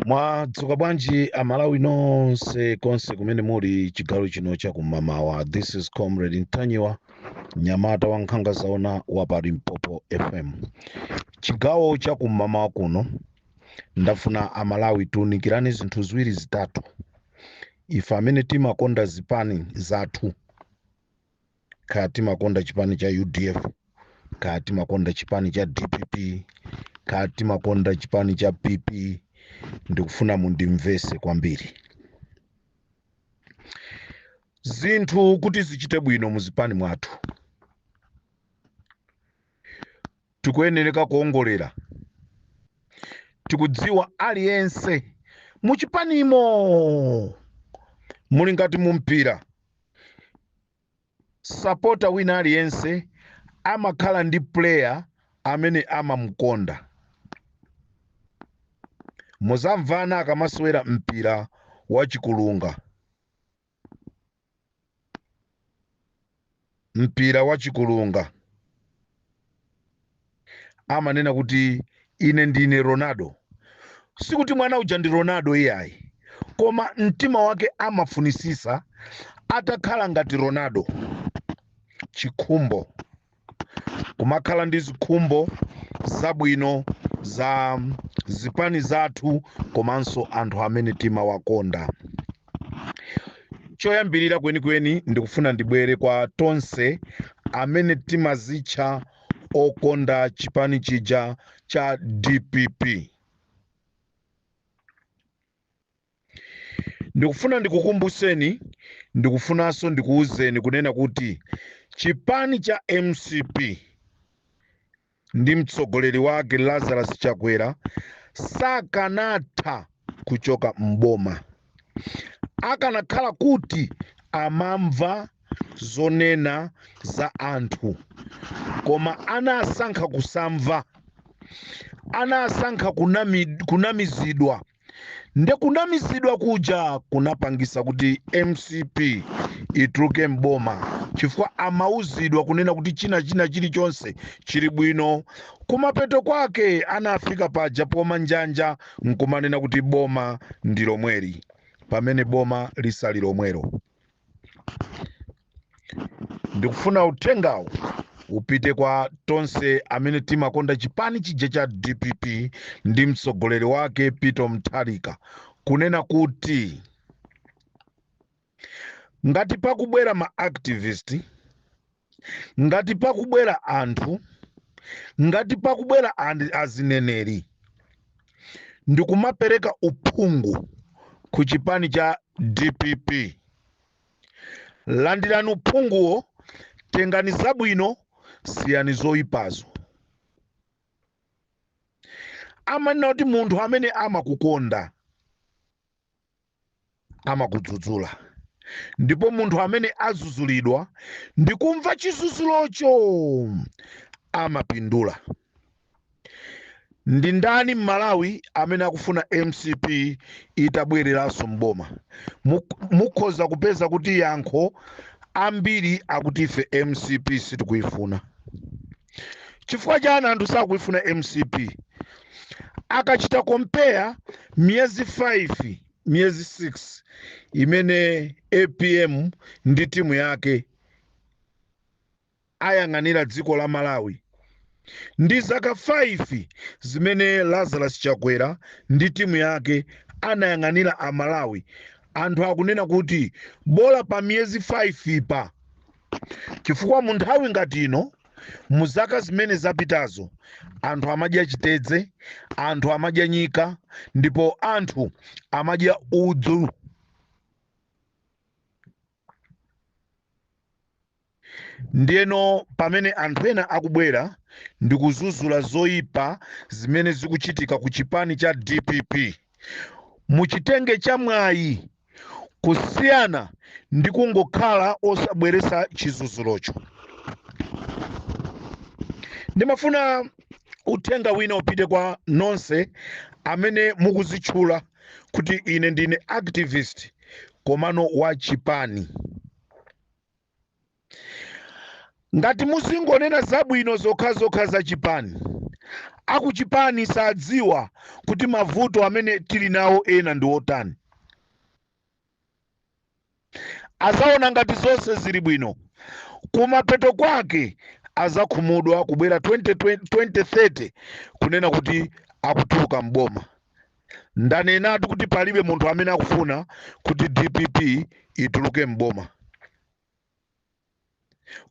Mwadzuka bwanji Amalawi nonse konse kumene muli chigawo chino chakumamawa? This is Comrade Ntanyiwa, nyamata wa nkhanga zaona wa pa Limpopo FM. Chigawo chakumamawa kuno ndafuna Amalawi tiunikirane zinthu ziwiri zitatu. Ife amene timakonda zipani zathu, kaya timakonda chipani cha UDF, kaya timakonda chipani cha DPP, kaya timakonda chipani cha PP, ndikufuna mundimvese kwambiri. Zinthu kuti zichite bwino muzipani mwathu, tikuyenereka kuongolera. Tikudziwa aliyense muchipanimo muli ngati mumpira, supporter wina aliyense amakhala ndi player amene amamukonda. Muzamvana akamasewera mpira wa chikulunga, mpira wa chikulunga, amanena kuti ine ndine Ronaldo. Sikuti mwana uja ndi Ronaldo iyayi, koma mtima wake amafunisisa atakhala ngati Ronaldo. Chikhumbo, kumakhala ndi zikhumbo zabwino za zipani zathu komanso anthu amene timawakonda. Choyambirira kwenikweni ndikufuna ndibwere kwa tonse amene timazitcha okonda chipani chija cha DPP. Ndikufuna ndikukumbuseni, ndikufunanso ndikuwuzeni kunena kuti chipani cha MCP ndi mtsogoleri wake Lazarus Chakwera sakanatha kuchoka mboma akanakhala kuti amamva zonena za anthu, koma anasankha kusamva, anasankha kunamizidwa. Nde kunamizidwa kuja kunapangisa kuti MCP ituluke mboma, chifukwa amauzidwa kunena kuti china china chilichonse chili bwino. Kumapeto kwake anafika paja poma njanja nkumanena kuti boma ndi lomweli, pamene boma lisali lomwelo. Ndikufuna uthengawo upite kwa tonse amene timakonda chipani chija cha DPP ndi mtsogoleri wake Peter Mutharika, kunena kuti ngati pakubwera ma activist, ngati pakubwera anthu, ngati pakubwera azineneri ndikumapereka uphungu ku chipani cha DPP, landirani uphunguwo, tengani zabwino, siyani zoyipazo. Amanena kuti munthu amene amakukonda amakudzudzula, ndipo munthu amene azuzulidwa ndikumva chizuzulucho amapindula. Ndi ndani Mmalawi amene akufuna MCP itabwereranso mboma? Mukhoza kupeza kuti yankho ambiri akuti ife MCP sitikuyifuna. Chifukwa chani anthu sakuyifuna MCP? Akachita compare miyezi 5, miyezi 6 imene APM ndi timu yake ayang'anira dziko la Malawi ndi zaka 5 zimene Lazarus Chakwera ndi timu yake anayang'anira a Malawi, anthu akunena kuti bola pa miyezi 5 pa, chifukwa mu nthawi ngati ino mu zaka zimene zapitazo anthu amadya chitedze, anthu amadya nyika, ndipo anthu amadya udzu. Ndiyeno pamene anthu ena akubwera ndikuzuzula zoyipa zimene zikuchitika ku chipani cha DPP, muchitenge cha mwayi kusiyana ndi kungokhala osabweresa chizuzulocho. Ndimafuna uthenga wina upite kwa nonse amene mukuzitchula kuti ine ndine activist komano wa chipani. Ngati muzingonena zabwino zokhazokha za chipani, Akuchipani sadziwa kuti mavuto amene tili nawo ena ndi otani. Azaona ngati zonse zili bwino, kumapeto kwake azakhumudwa kubwera 2030 kunena kuti akutuluka mboma. Ndanenatu kuti palibe munthu amene akufuna kuti DPP ituluke mboma,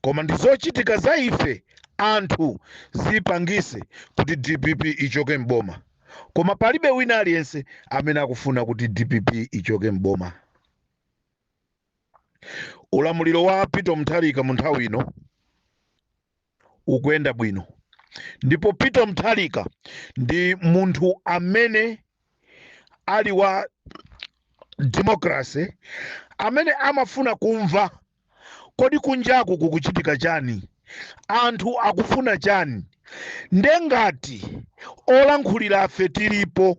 koma ndi zochitika za ife anthu zipangise kuti DPP ichoke mboma. Koma palibe wina aliyense amene akufuna kuti DPP ichoke mboma. Ulamuliro wa Peter Mutharika mu nthawi ino ukuyenda bwino, ndipo Peter Mutharika ndi munthu amene ali wa democracy, amene amafuna kumva kodi kunjaku kukuchitika chani, anthu akufuna chani. Ndengati olankhulira afe tilipo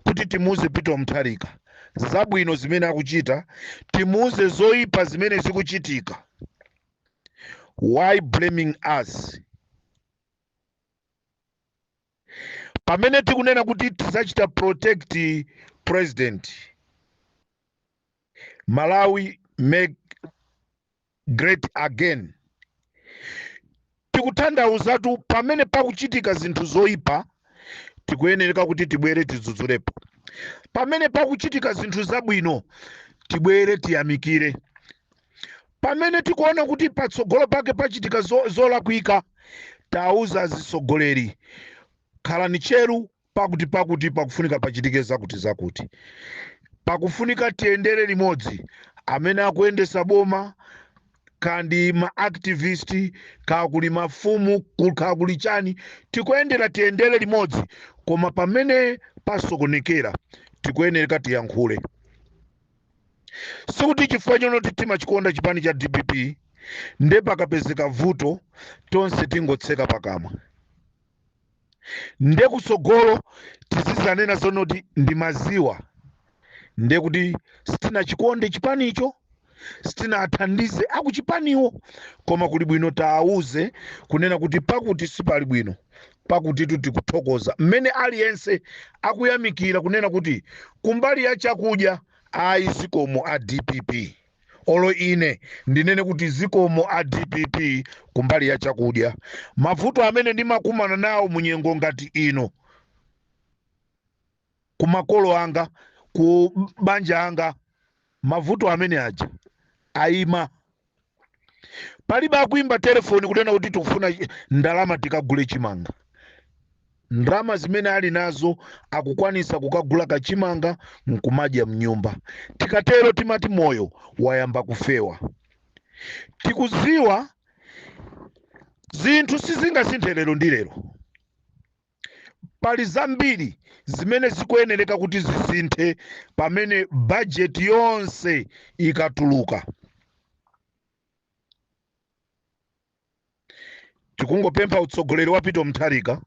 kuti timuze Peter Mutharika zabwino zimene akuchita, timuze zoyipa zimene zikuchitika. Why blaming us pamene tikunena kuti tizachita protect president? Malawi make great again. Tikutanthauzatu pamene pakuchitika zinthu zoyipa tikuyenereka kuti tibwere tidzudzulepo, pamene pakuchitika zinthu zabwino tibwere tiyamikire, pamene tikuona kuti patsogolo pake pachitika zolakwika tauza atsogoleri khalani cheru, pakuti pakuti pakufunika pachitike zakuti zakuti, pakufunika tiyendere limodzi. Amene akuyendesa boma kandi ma activist, kakuli mafumu, kakuli chani, tikuyendera tiyendere limodzi. Koma pamene pasokonekera tikuyenereka tiyankhule. Sikuti chifukwa chonoti timachikonda chipani cha DPP nde pakapezeka vuto tonse tingotseka pakamwa, nde kutsogolo tizizanena zonoti ndi maziwa, nde kuti sitinachikonde chipanicho, sitinathandize akuchipaniwo. Koma kuli bwino taawuze kunena kuti pakuti sipali bwino, pakuti tikuthokoza mmene aliyense akuyamikira kunena kuti kumbali ya chakudya ayi zikomo a DPP. Olo ine ndinene kuti zikomo a DPP kumbali ya chakudya. Mavuto amene ndimakumana nawo munyengo ngati ino kumakolo anga, ku banja anga, mavuto amene aja ayima. Palibe akuimba telefoni kunena kuti tikufuna ndalama tikagule chimanga. Ndalama zimene ali nazo akukwanisa kukagula kachimanga nkumadya mnyumba. Tikatero timati moyo wayamba kufewa. Tikuziwa zinthu sizingasinthe lero ndi lero, pali zambiri zimene zikuyenereka kuti zisinthe pamene bajeti yonse ikatuluka. Tikungopempha utsogoleri wa Peter Mutharika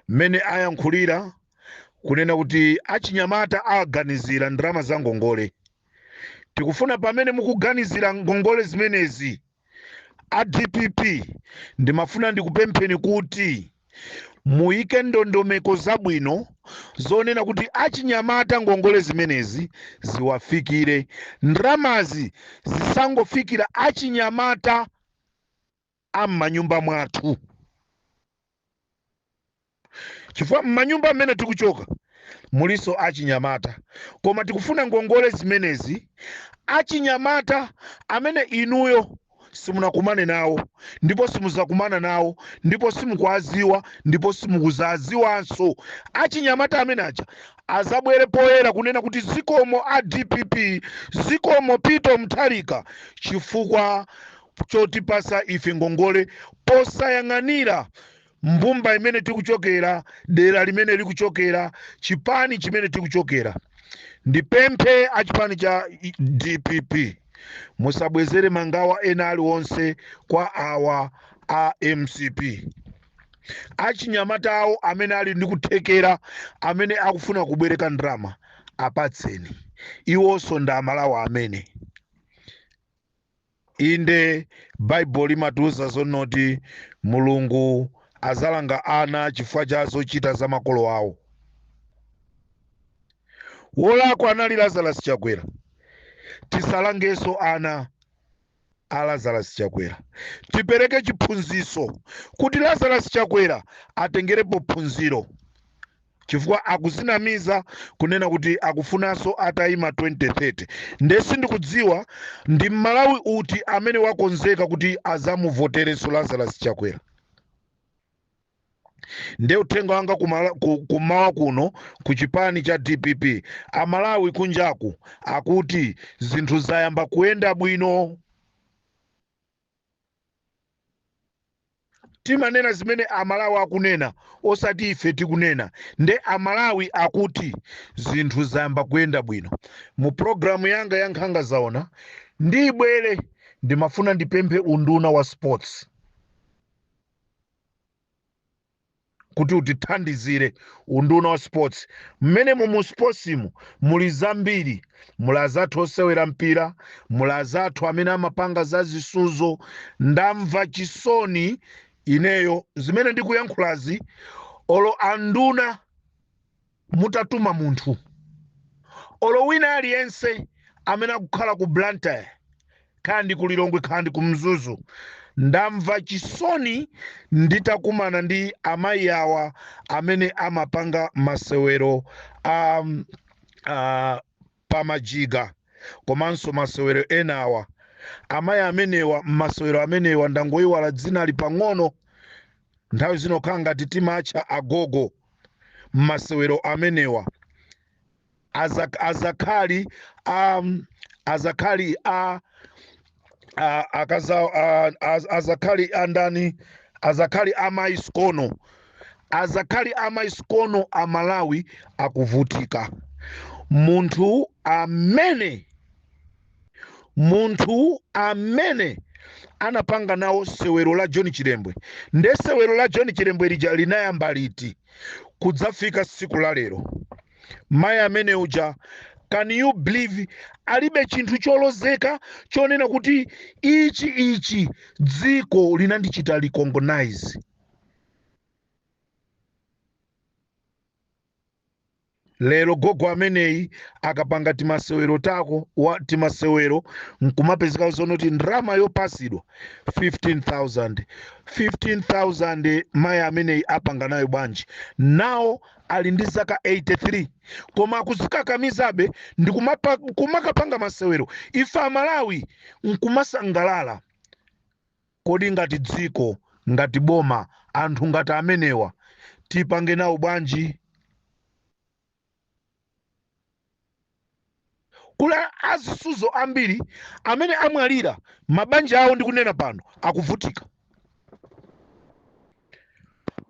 mmene ayankhulira kunena kuti achinyamata aganizira ndalama za ngongole. Tikufuna pamene mukuganizira ngongole zimenezi a DPP, ndimafuna ndikupempheni kuti muyike ndondomeko zabwino zonena kuti achinyamata ngongole zimenezi ziwafikire, ndalamazi zisangofikira achinyamata am'manyumba mwathu, chifukwa m'manyumba amene tikuchoka muliso achinyamata. Koma tikufuna ngongole zimenezi achinyamata amene inuyo simunakumane nawo, ndipo simuzakumana nawo, ndipo simukuwaziwa, ndipo simukuzaziwanso, achinyamata amene aja azabwere poyera kunena kuti zikomo a DPP, zikomo Peter Mutharika chifukwa chotipasa ife ngongole posayang'anira mbumba imene tikuchokera, dera limene likuchokera, chipani chimene tikuchokera. Ndipemphe achipani cha DPP musabwezere mangawa ena aliwonse kwa awa a MCP. Achinyamata awo amene ali ndi kuthekera, amene akufuna kubwereka ndalama, apatseni iwonso ndi Amalawi amene. Inde, Baibulo limatiuza zonoti Mulungu Azalanga ana chifukwa cha zochita za makolo awo. Wolakwa anali Lazarus Chakwera. Tisalangenso ana a Lazarus Chakwera. Tipereke chiphunzitso kuti Lazarus Chakwera atengerepo phunziro, chifukwa akuzinamiza kunena kuti akufunanso atayima 2030. Nde sindikudziwa ndi Mmalawi uti amene wakonzeka kuti azamuvoterenso Lazarus Chakwera. Nde uthenga wanga kumawa kuno ku chipani cha DPP, Amalawi kunjaku akuti zinthu zayamba kuyenda bwino. Timanena zimene Amalawi akunena, osati ife tikunena. Nde Amalawi akuti zinthu zayamba kuyenda bwino. Mu programu yanga ya Nkhanga Zaona ndibwere, ndimafuna ndipemphe unduna wa sports kuti utithandizire. Unduna wa sports, mmene mu sportsimu muli zambiri, muli azathu osewera mpira, muli azathu amene amapanga za zisuzo. Ndamva chisoni ineyo zimene ndikuyankhulazi. Olo anduna mutatuma munthu, olo wina aliyense amene akukhala ku Blantyre, kaya ndi ku Lilongwe, kaya ndi ku Mzuzu, ndamva chisoni nditakumana ndi amayi awa amene amapanga masewero a pamajiga komanso masewero enawa. Amayi amenewa, masewero amenewa, ndangoyiwala dzina li pang'ono, nthawi zino khala ngati timatcha agogo masewero amenewa. Azakhali a akaza azakhali andani, azakhali amayi Sikono, azakhali amayi Sikono a Malawi akuvutika. Munthu amene anapanga nawo sewero la John Chilembwe, nde sewero la John Chilembwe lija linayamba liti kudzafika tsiku la lero? Mayi amene uja, can you believe, alibe chinthu cholozeka chonena kuti ichi ichi dziko linandichita recognize. Lero gogo ameneyi akapanga timasewero tako wa timasewero, nkumapezeka zonoti ndrama yopasidwa 15,000, 15,000. Mayi ameneyi apanga nayo bwanji? Nawo ali ndi zaka 83, koma akuzikakamizabe ndi kumakapanga masewero, ife Amalawi nkumasangalala. Kodi ngati dziko, ngati boma, anthu ngati amenewa tipange nawo bwanji? Kula azisuzo ambiri amene amwalira, mabanja awo ndikunena pano akuvutika.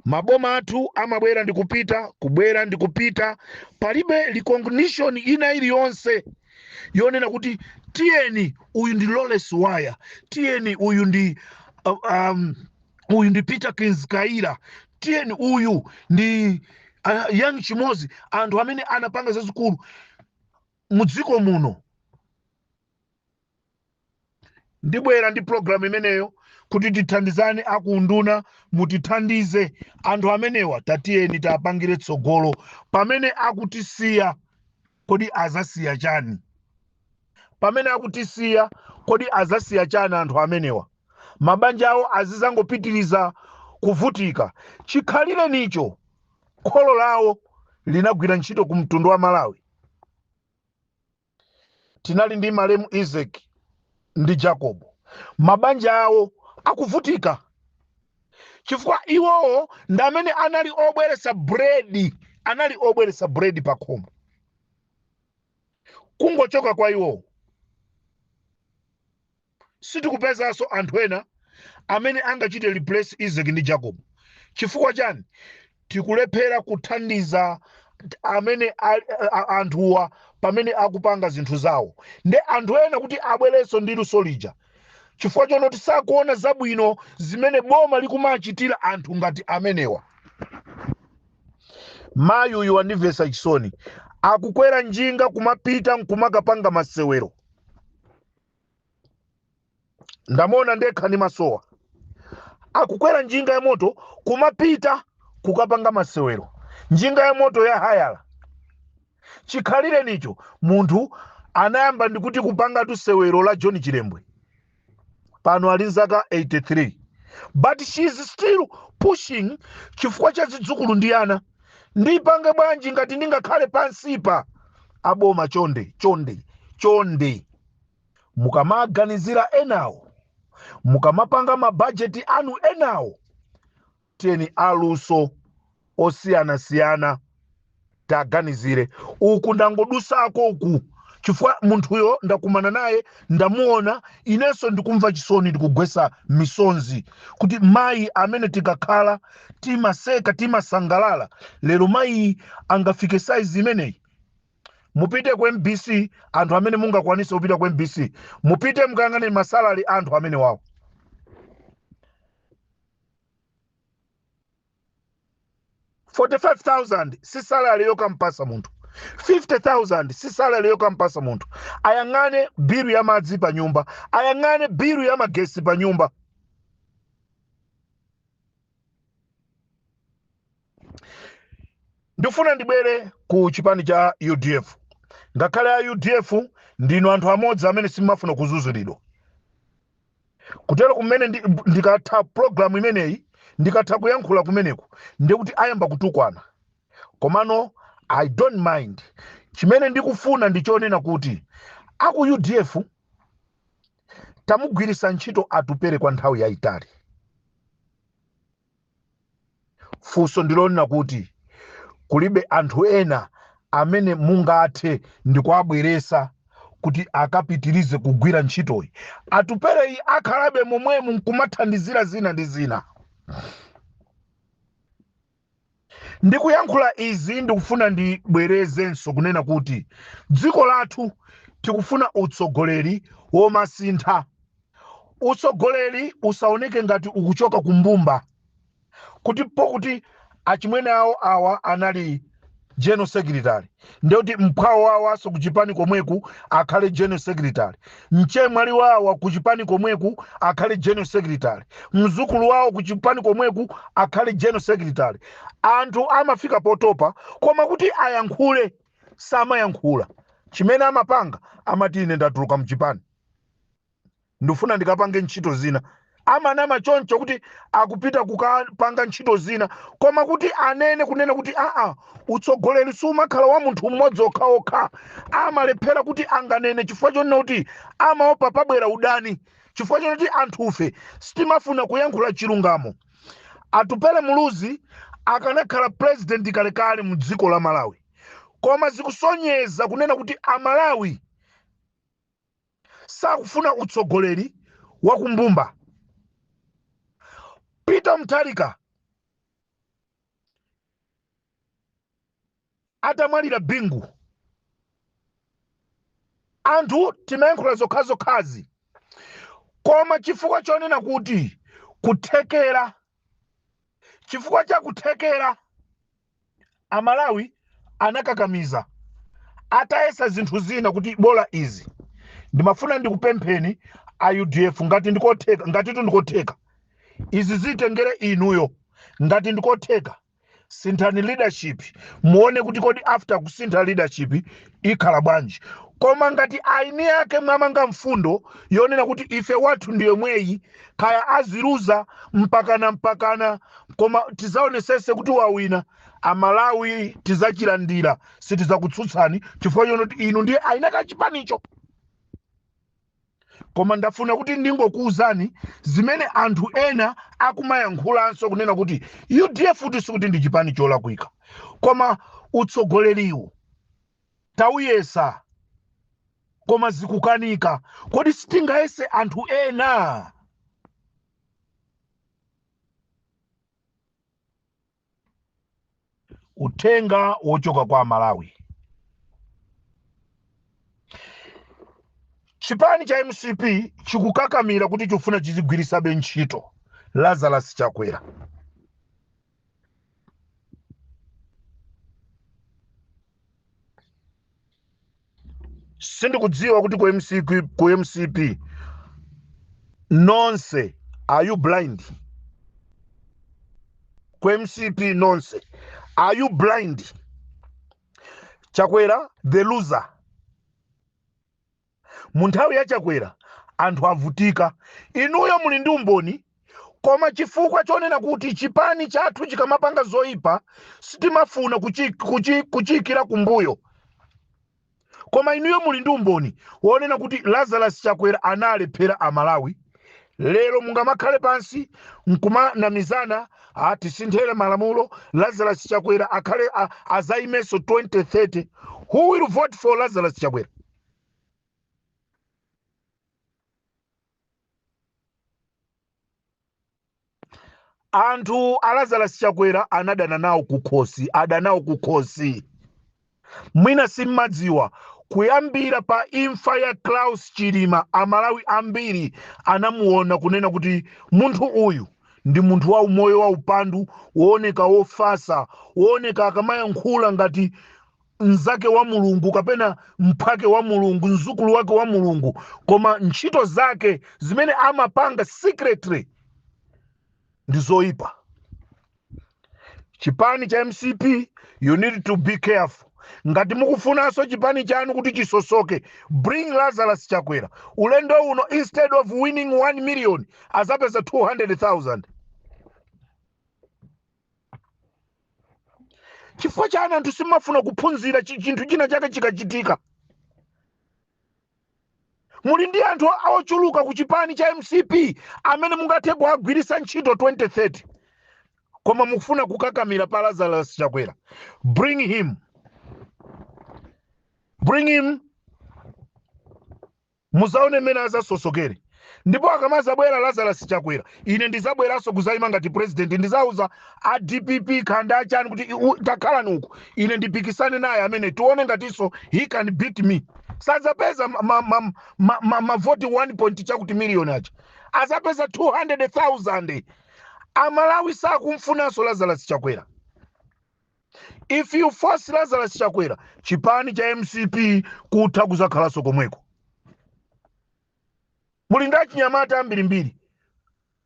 Maboma athu amabwera ndi kupita, kubwera ndi kupita, palibe recognition ina iliyonse yonena kuti tiyeni uyu ndi Lawrence Waya, tiyeni uyu ndi Peter Kinzikaira, tiyeni uyu ndi Young Chimozi, anthu amene anapanga zazikulu mudziko muno. Ndibwera ndi program imeneyo kuti tithandizane. Akunduna, mutithandize anthu amenewa, tatiyeni tapangire tsogolo. Pamene akutisiya, kodi azasiya chani? Pamene akutisiya, kodi azasiya chani anthu amenewa? Mabanja awo azizangopitiriza kuvutika chikhalire nicho kholo lawo linagwira ntchito ku mtundu wa Malawi. Tinali ndi malemu Isaac ndi Jacob, mabanja awo akuvutika chifukwa iwowo ndi amene anali obweretsa bredi, anali obweretsa bredi pa khomo. Kungochoka kwa iwowo, sitikupezanso anthu ena amene angachite replace Isaac ndi Jacob. Chifukwa chani? Tikulephera kuthandiza amene anthuwa pamene akupanga zinthu zawo, nde anthu ena kuti abwerenso ndi luso lija, chifukwa chonoti sakuona zabwino zimene boma likumachitira anthu ngati amenewa. Mayi uyu wandimvetsa chisoni, akukwera njinga kumapita nkumakapanga masewero. Ndamuona ndekha ndi masowa. Akukwera njinga ya moto kumapita kukapanga masewero, njinga ya moto ya hayala. Chikhalire nicho munthu anayamba ndikuti kupanga sewero la John Chilembwe. Pano ali nzaka 83, but she is still pushing chifukwa cha zidzukulu ndi ana. Ndipange bwanji ngati ndingakhale pansipa? Aboma, chonde chonde chonde, mukamaganizira enawo, mukamapanga mabajeti anu enawo, tiyeni aluso osiyanasiyana taganizire. Uku ndangodusako uku chifukwa munthuyo ndakumana naye, ndamuona, inenso ndikumva chisoni, ndikugwesa misonzi kuti mayi amene tikakhala timaseka, timasangalala, lero mayi angafike saizi imeneyi. Mupite ku MBC, anthu amene mungakwanise kupita ku MBC, mupite mukayang'ane ma salary anthu amene wawo. 45,000 si salary yokampasa munthu, 50,000 si salary yokampasa munthu. Ayang'ane bilu ya madzi pa nyumba, ayang'ane bilu ya magesi pa nyumba. Ndifuna ndibwere ku chipani cha UDF. Ngakhale a UDF ndinu anthu amodzi amene simumafuna kuzuzulidwa. Kutero kumene ndikatha program imeneyi, ndikatha kuyankhula kumeneku, ndikuti ayamba kutukwana, komano I don't mind. Chimene ndikufuna ndichonena kuti aku UDF tamugwirisa ntchito Atupere kwa nthawi yayitali. Funso ndilonena kuti kulibe anthu ena amene mungathe ndikuabweresa kuti akapitirize kugwira ntchitoyi? Atupereyi akhalabe momwemu nkumathandizira zina ndi zina. Ndikuyankhula izi, ndikufuna ndibwerezenso kunena kuti dziko lathu tikufuna utsogoleri womasintha. Utsogoleri usaoneke ngati ukuchoka kumbumba, kuti pokuti achimwene awo awa anali general secretary, ndekuti mphwawo wawanso kuchipani komweku akhale general secretary, mchemwali wawa kuchipani komweku akhale general secretary, mzukulu wawo kuchipani komweku akhale general secretary. Anthu amafika potopa, koma kuti ayankhule samayankhula. Chimene amapanga, amati ine ndatuluka mchipani, ndifuna ndikapange ntchito zina. Amanama choncho kuti akupita kukapanga ntchito zina, koma kuti anene kunena kuti aa, utsogoleri sumakhala wa munthu mmodzi okhaokha, amalephera kuti anganene chifukwa chonena kuti amaopa pabwera udani, chifukwa chonena kuti anthufe sitimafuna kuyankhula chilungamo. Atupele Muluzi akanakhala president kalekale mu dziko la Malawi, koma zikusonyeza kunena kuti Amalawi sakufuna utsogoleri wakumbumba. Peter Mutharika atamwalira Bingu, anthu timayankhula zokhazokhazi, koma chifukwa chonena kuti kuthekera, chifukwa cha kuthekera, Amalawi anakakamiza atayesa zinthu zina kuti bola izi. Ndimafuna ndikupempheni a UDF, ngati ndikotheka, ngatitu ndikotheka, izi zitengere inuyo, ngati ndikotheka, sinthani leadership, muone kuti kodi after kusintha leadership ikhala bwanji. Koma ngati aini yake mwamanga mfundo yonena kuti ife wathu ndiyo mweyi, kaya aziluza mpakana mpakana, koma tizaonesese kuti wawina, Amalawi tizachilandira, sitizakutsutsani chifukwa chonoti inu ndiye aina kachipanicho. Koma ndafuna kuti ndingokuwuzani zimene anthu ena akumayankhulanso kunena kuti UDF kuti sikuti ndi chipani cholakwika, koma utsogoleriwu tauyesa koma zikukanika. Kodi sitingayese anthu ena? Uthenga wochoka kwa Malawi: chipani cha MCP chikukakamira kuti chifuna chizigwirisabe ntchito Lazarus Chakwera. Sindikudziwa kuti ku MCP nonse, are you blind? Ku MCP nonse, are you blind? Chakwera the loser. Mu nthawi ya Chakwera anthu avutika. Inuyo muli ndi umboni, koma chifukwa chonena kuti chipani chathu chikamapanga zoyipa sitimafuna kuchiyikira kumbuyo. Koma inuyo muli ndi umboni wonena kuti Lazarus Chakwera analephera Amalawi. Lero mungamakhale pansi nkumanamizana, tisinthire malamulo, Lazarus Chakwera akhale azayimenso 2030. Who will vote for Lazarus Chakwera? Anthu a Lazarus Chakwera anadana nawo kukhosi, adanawo kukhosi. Mwina simmadziwa, kuyambira pa imfa ya Klaus Chilima, Amalawi ambiri anamuona kunena kuti munthu uyu ndi munthu wa umoyo wa upandu, wooneka wofasa, wooneka akamayankhula ngati mnzake wa Mulungu kapena mphwake wa Mulungu, mzukulu wake wa Mulungu, koma ntchito zake zimene amapanga secretly ndi zoyipa. Chipani cha MCP, you need to be careful. Ngati mukufunanso chipani chanu kuti chisosoke, bring Lazarus Chakwera. Ulendo uno, instead of winning 1 million, azapeza 200,000. Chifukwa chani anthu simafuna kuphunzira chinthu china chake chikachitika? Muli ndi anthu ochuluka ku chipani cha MCP amene mungathe kuwagwiritsa ntchito 2030, koma mukufuna kukakamira pa Lazarus Chakwera. Bring him, bring him, muzaone mmene azasosokere. Ndipo akamazabwera Lazarus Chakwera, ine ndizabweranso kuzayima ngati president. Ndizauza a DPP khanda achani kuti takhalani uku, ine ndipikisane naye amene, tione ngatinso he can beat me. Sadzapeza mavoti 1 point chakuti million aja, azapeza 200,000. Amalawi sakumfunanso Lazarus Chakwera. If you force Lazarus Chakwera, chipani cha MCP kutha kuzakhalanso komweko. Muli ndi achinyamata ambirimbiri,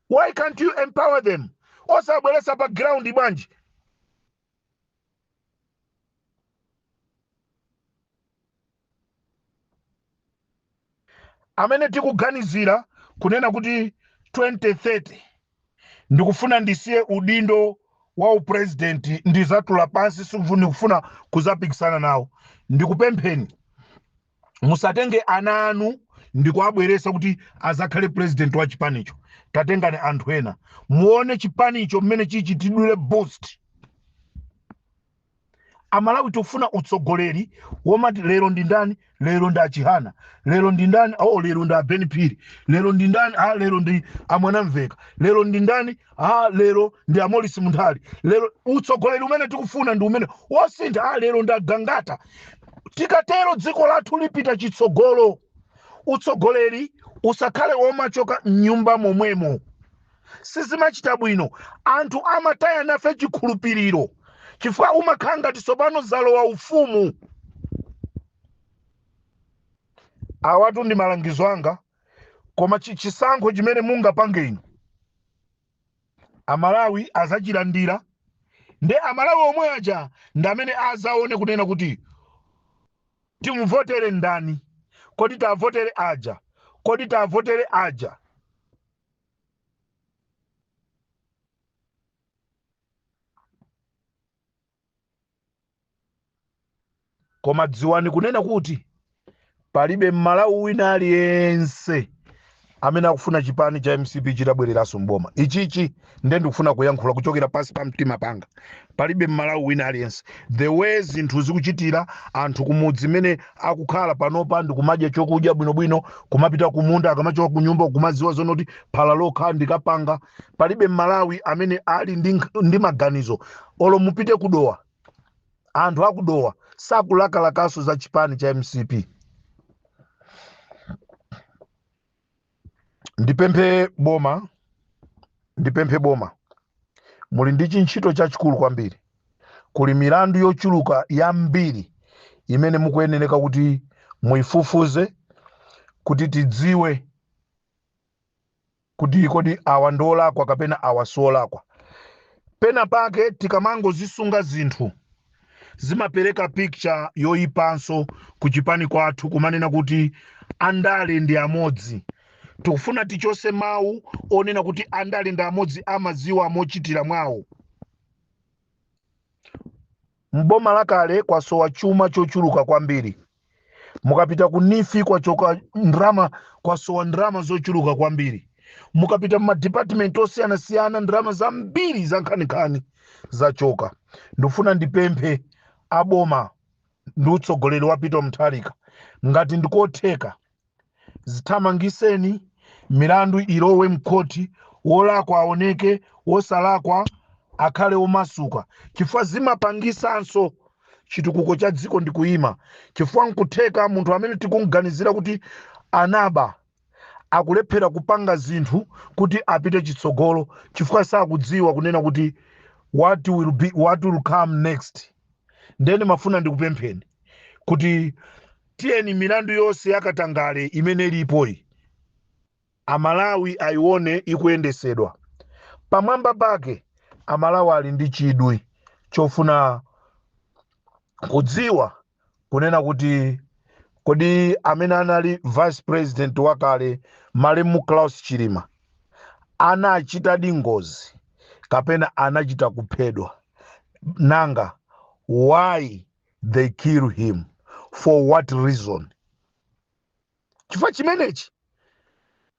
why can't you empower them? Osabweretsa pa ground bwanji? Amene tikuganizira kunena kuti 2030 ndikufuna ndisiye udindo wa upresident, ndizatula pansi, ndikufuna kuzapikisana nawo, ndikupempheni musatenge ana anu ndikuabweresa kuti azakhale president wa chipanicho. Tatengani anthu ena, muone chipanicho mmene chichitidwire boost. Amalawi tikufuna utsogoleri womati lero ndi ndani, lero ndi Achihana, lero ndi ndani, oh, lero ndi aBen Phiri, lero ndi ndani, ah, lero ndi aMwanamveka, lero ndi ndani, ah, lero ndi aMorris Munthali. Lero utsogoleri umene tikufuna ndi umene wosintha, ah, lero ndi aGangata. Tikatero dziko lathu lipita chitsogolo. Utsogoleri usakhale womachoka mnyumba momwemo, sizimachita bwino. Anthu amataya nafe chikhulupiriro chifukwa umakhala ngati tsopano zalowa ufumu. Awatu ndi malangizo anga, koma chisankho chimene mungapange inu, Amalawi azachilandira. Nde Amalawi omwe aja ndi amene azaone kunena kuti timuvotere ndani, kodi tavotere aja, kodi tavotere aja. Koma dziwani kunena kuti palibe Mmalawi wina aliyense amene akufuna chipani cha MCP chitabwereranso mboma. Ichichi nde ndikufuna kuyankhula kuchokera pansi pa mtima panga. Palibe Mmalawi wina aliyense. The way zinthu zikuchitira, anthu kumudzi mmene akukhala panopa ndikumadya chokudya bwinobwino, kumapita kumunda, akamachoka kunyumba kumadziwa zonoti phala lokha ndikapanga. Palibe Mmalawi amene ali ndi maganizo. Olo mupite kudowa, anthu akudowa sakulakalakaso za chipani cha MCP. Ndipemphe boma, ndipemphe boma, muli ndi chintchito chachikulu kwambiri. Kuli milandu yochuluka yambiri imene mukuyenereka kuti muyifufuze kuti tidziwe kuti kodi awa ndi olakwa kapena awa si olakwa. Pena pake tikamangozisunga zinthu zimapereka picture yoyipanso kuchipani kwathu, kumanena kuti andale ndi amodzi. Tikufuna tichose mawu onena kuti andale ndi amodzi, amaziwa mochitira mwawo. Mboma lakale kwasowa chuma chochuluka kwambiri. Mukapita ku NEEF kwachoka ndrama, kwasowa ndrama zochuluka kwambiri. Mukapita mumadipatimenti osiyanasiyana, ndrama zambiri za nkhaninkhani zachoka. Ndikufuna ndipemphe aboma ndi utsogoleri wa Peter Mutharika, ngati ndikotheka, zithamangiseni milandu ilowe mkhoti, wolakwa aoneke, wosalakwa akhale womasuka, chifukwa zimapangisanso chitukuko cha dziko ndi kuyima. Chifukwa nkutheka munthu amene tikumganizira kuti anaba akulephera kupanga zinthu kuti apite chitsogolo, chifukwa sakudziwa kunena kuti what will be, what will come next. Ndeni mafuna ndikupempheni kuti tiyeni milandu yonse yakatangale imene ilipoyi, Amalawi ayione ikuyendesedwa. Pamwamba pake Amalawi ali ndi chidwi chofuna kudziwa kunena kuti kodi amene anali vice president wakale, malemu Klaus Chilima, anachitadi ngozi kapena anachita kuphedwa? Nanga why they kill him, for what reason? Chifukwa chimenechi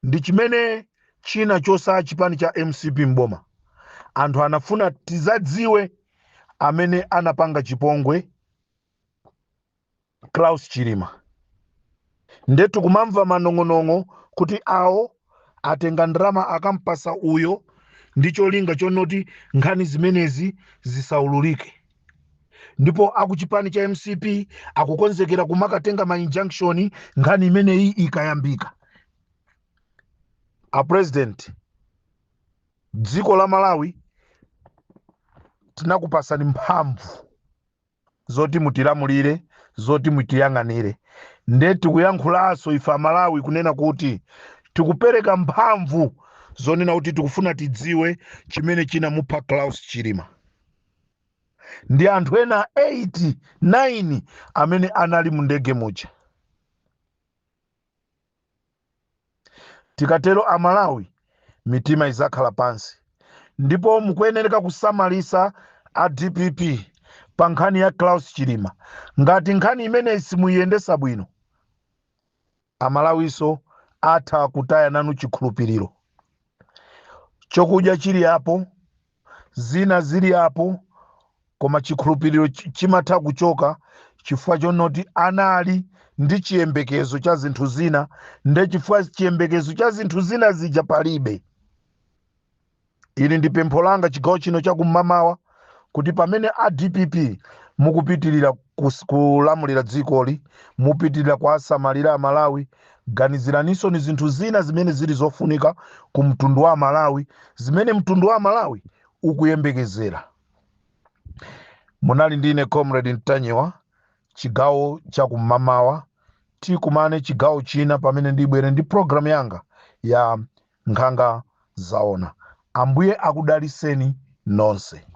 ndi chimene china chosa chipani cha MCP mboma. Anthu anafuna tizadziwe amene anapanga chipongwe Klaus Chilima. Ndetu kumamva manong'onong'o kuti awo atenga ndalama akampasa uyo ndi cholinga chonoti nkhani zimenezi zisaululike, ndipo akuchipani cha MCP akukonzekera kumakatenga ma injunction nkhani imeneyi ikayambika. A president, dziko la Malawi tinakupasani mphamvu zoti mutilamulire, zoti mutiyang'anire. Nde tikuyankhulanso ife Amalawi kunena kuti tikupereka mphamvu zonena kuti tikufuna tidziwe chimene chinamupha Klaus Chilima ndi anthu ena 8 9 amene anali mu ndege muja. Tikatero Amalawi mitima izakhala pansi. Ndipo mukuyenereka kusamalisa a DPP pa nkhani ya Klaus Chilima. Ngati nkhani imeneyi simuyiyendesa bwino, Amalawiso atha kutaya nanu chikhulupiriro. Chokudya chili apo, zina zili apo, koma chikhulupiriro chimatha kuchoka chifukwa chonoti anali ndi chiyembekezo cha zinthu zina, nde chifukwa chiyembekezo cha zinthu zina zija palibe. Ili ndi pempho langa chigawo chino chakum'mamawa, kuti pamene a DPP mukupitirira kulamulira dzikoli, mupitirira kuwasamalira Amalawi, ganiziraninso ni zinthu zina zimene zili zofunika ku mtundu wa Amalawi, zimene mtundu wa Amalawi ukuyembekezera. Munali ndine Comrade Ntanyiwa, chigawo chakum'mamawa. Tikumane chigawo china pamene ndibwere ndi program yanga ya Nkhanga Zaona. Ambuye akudaliseni nonse.